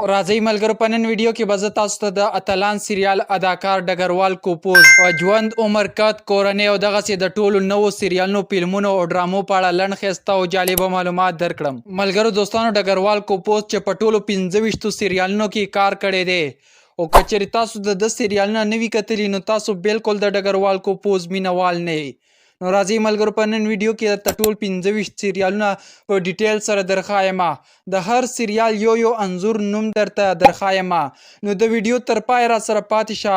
راځئ ملګرو، په نن ویډیو کې به زه تاسو ته د اتلان سریال اداکار ډګروال کوپوز او ژوند، عمر، قد، کورنۍ او دغسې د ټولو نوو سریالونو، فلمونو او ډرامو په اړه لنډ، ښایسته او جالبه معلومات درکړم. ملګرو دوستانو، ډګروال کوپوز چې په ټولو 25 سریالونو کې کار کړی دی، او که چېرې تاسو د ده سریالونه نه وي کتلي نو تاسو بالکل د ډګروال کوپوز مینه وال نه یئ. نو راځئ ملګرو، په نن ویډیو کې درته ټول 25 سریالونه په ډیټیل سره درښایم، د هر سریال یو یو انځور، نوم درته درښایم. نو د ویډیو تر پای را سره پاتې شه.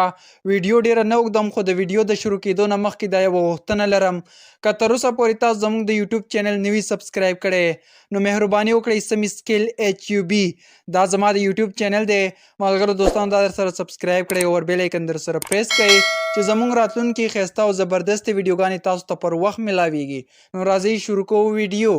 ویډیو ډیره نه اوږدم، خو د ویډیو د شروع کېدو نه مخکې دا یوه غوښتنه لرم: که تر اوسه پورې تاسو زموږ د یوټیوب چینل نه وي سبسکرایب کړی نو مهرباني وکړئ، سمی سکیل ایچ یو بي، دا زما د یوټیوب چینل دی ملګرو دوستانو، دا در سره سبسکرایب کړئ او بیل آیکن در سره پریس کړئ چې زموږ راتلونکي ښایسته او زبردستې ویډیوګانې تاسو ته پر وخت ملاویږي. نو راځئ شروع کوو ویډیو.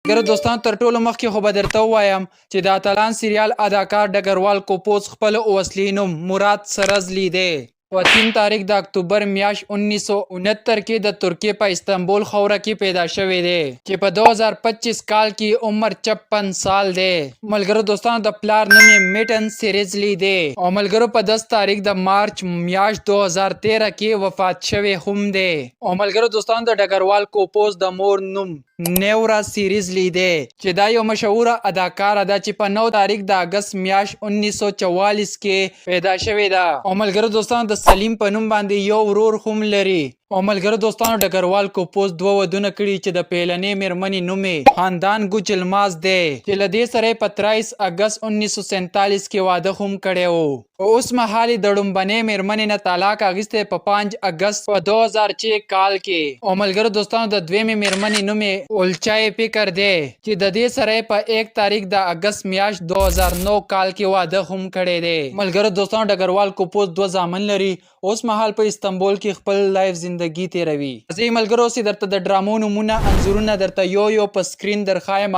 ملګرو دوستانو، تر ټولو مخکې خو به درته ووایم چې د اتلان سریال اداکار ډګروال کوپوز خپل اصلي نوم مراد سرزلی دی. په 3 تاریخ د اکتوبر میاشت 1969 کې د ترکیې په استانبول خاوره کې پیدا شوی دی چې په 2025 کال کې عمر 56 سال دی. ملګرو دوستانو، د پلار نوم یې میټن سیریزلی دی او ملګرو، په 10 تاریخ د مارچ میاشت 2013 کې وفات شوی هم دی. او ملګرو دوستانو، د ډګروال کوپوز د مور نوم نیورا سیریزلی دی چې دا یو مشهوره اداکاره ده چې په 9 تاریخ د اګست میاشت 1944 کې پیدا شوې ده. او ملګرو دوستانو، د سلیم په نوم باندې یو ورور هم لري. او ملګرو دوستانو، ډګروال کوپوز دوه ودونه کړي چې د پیلنې میرمنې نوم یې خاندان ګوچلماز دی چې له دې سره یې په 23 اګست 1947 کې واده هم کړی و. او اوس مهال یې د ړومبنۍ میرمنې نه طلاق اخیستی په 5 اګست په 2006 کال کې. او ملګرو دوستانو، د دویمې میرمنې نوم یې اولچای فکر دی چې د دې سره یې په 1 تاریخ د اګست میاشت 2009 کال کې واده هم کړی دی. ملګرو دوستانو، ډګروال کوپوز دوه زامن لري، اوس مهال په استانبول کې خپل life زندگی تیروي. ځئ ملګرو، اوس درته د ډرامو نومونه، انځورونه درته یو یو په سکرین درښایم،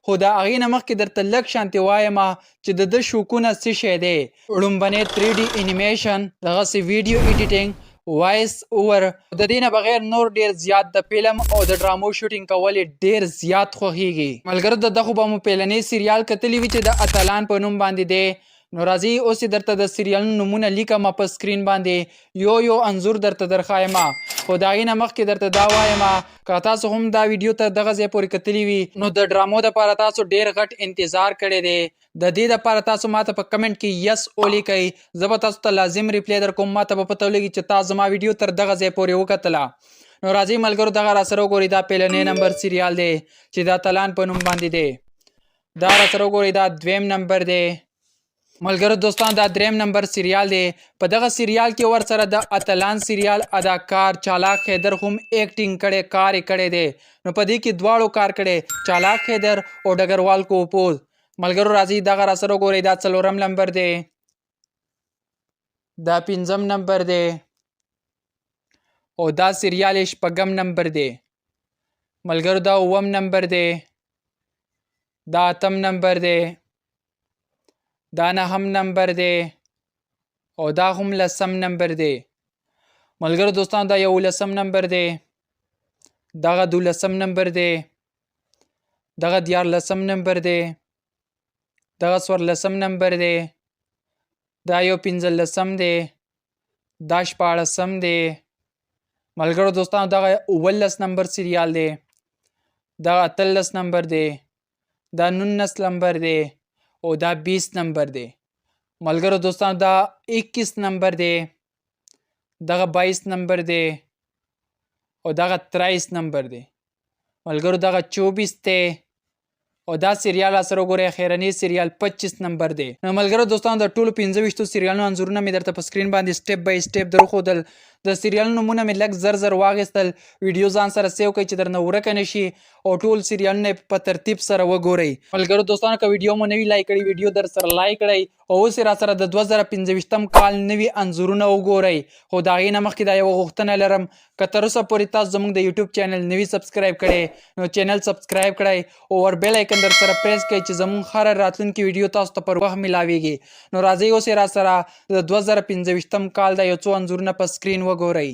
خو د هغې نه مخکې درته لږ شانتې وایم چې د ده شوقونه څه شی دی. ړومبنی 3D انیمیشن، دغسې ویډیو ایډیټینګ، وایس اوور، د دې نه بغیر نور ډیر زیات د فلم او د ډرامو شوټینګ کول یې ډیر زیات خوښیږي. ملګرو، د ده خو به مو پیلنی سریال کتلی وي چې د اتلان په نوم باندې دی. نو راځئ، اوس یې درته د سریالونو نومونه لیکم په سکرین باندې، یو یو انځور درته درښایم، خو د هغې نه مخکې درته دا وایم که تاسو هم دا ویډیو تر دغه ځای پورې کتلی وي نو د ډرامو دپاره تاسو ډیر غټ انتظار کړی دی. د دې دپاره تاسو ماته په کمنټ کې یس ولیکئ، زه به تاسو ته لازم ریپلی درکوم، ماته به پته ولګي چې تاسو زما ویډیو تر دغه ځای پورې وکتله. نو راځئ ملګرو، دغه راسره وګورئ، دا پیلنی نمبر سریال دی چې د اتلان په نوم باندې دی. دا راسره وګورئ، دا دویم نمبر دی. ملګرو دوستان، دا دریم نمبر سریال دی. په دغه سریال کې ورسره د اتلان سریال اداکار چالاک حیدر هم اکټینګ کړی، کار یې کړی دی. نو په دې کې دواړو کار کړی، چالاک حیدر او ډګروال کوپوز. ملګرو، راځئ دغه راسره وګورئ، دا څلورم نمبر دی. دا پنځم نمبر دی او دا سریال یې شپږم نمبر دی. ملګرو، دا اووم نمبر دی، دا اتم نمبر دی، دا نهم نمبر دی او دا هم لسم نمبر دی. ملګرو دوستان، دا 11 نمبر دی، دغه 12 نمبر دی، دغه 13 نمبر دی، دغه 14 نمبر دی، دا یو 15 دی، دا 16 دی. ملګرو دوستانو، دغه 17 نمبر سریال دی، دغه 18 نمبر دی، دا 19 نمبر دی او دا 20 نمبر دی. ملګرو دوستانو، دا 21 نمبر دی، دغه 22 نمبر دی او دغه 23 نمبر دی. ملګرو، دغه 24 دی او دا سریال سره وګورئ، اخیرنی سریال 25 نمبر دی. نو ملګرو دوستانو، د ټولو 25 سریالونو انځورونه مې درته په سکرین باندې سټپ بای سټپ دروښودل. د سریالونو نومونه مې لږ زر زر واخیستل. ویډیو ځان سره سیو کړئ چې درنه ورکه نه شي او ټول سریالونه په ترتیب سره وګورئ. ملګرو دوستانو، که ویډیو مو نه وي لایک کړی، ویډیو در سره لایک کړئ او اوس یې راسره د 2025 کال نوي انځورونه وګورئ. خو د هغې نه مخکې دا یوه غوښتنه لرم، که تر اوسه پورې تاسو زموږ د یوټیوب چینل نه وي سبسکرایب کړی نو چینل سبسکرایب کړئ او ور بیل آیکن در سره پریس کړئ چې زموږ هره راتلونکې ویډیو تاسو ته پر وخت ملاویږي. نو راځئ، اوس یې راسره د 2025 کال د یو څو انځورونه په سکرین وګورئ.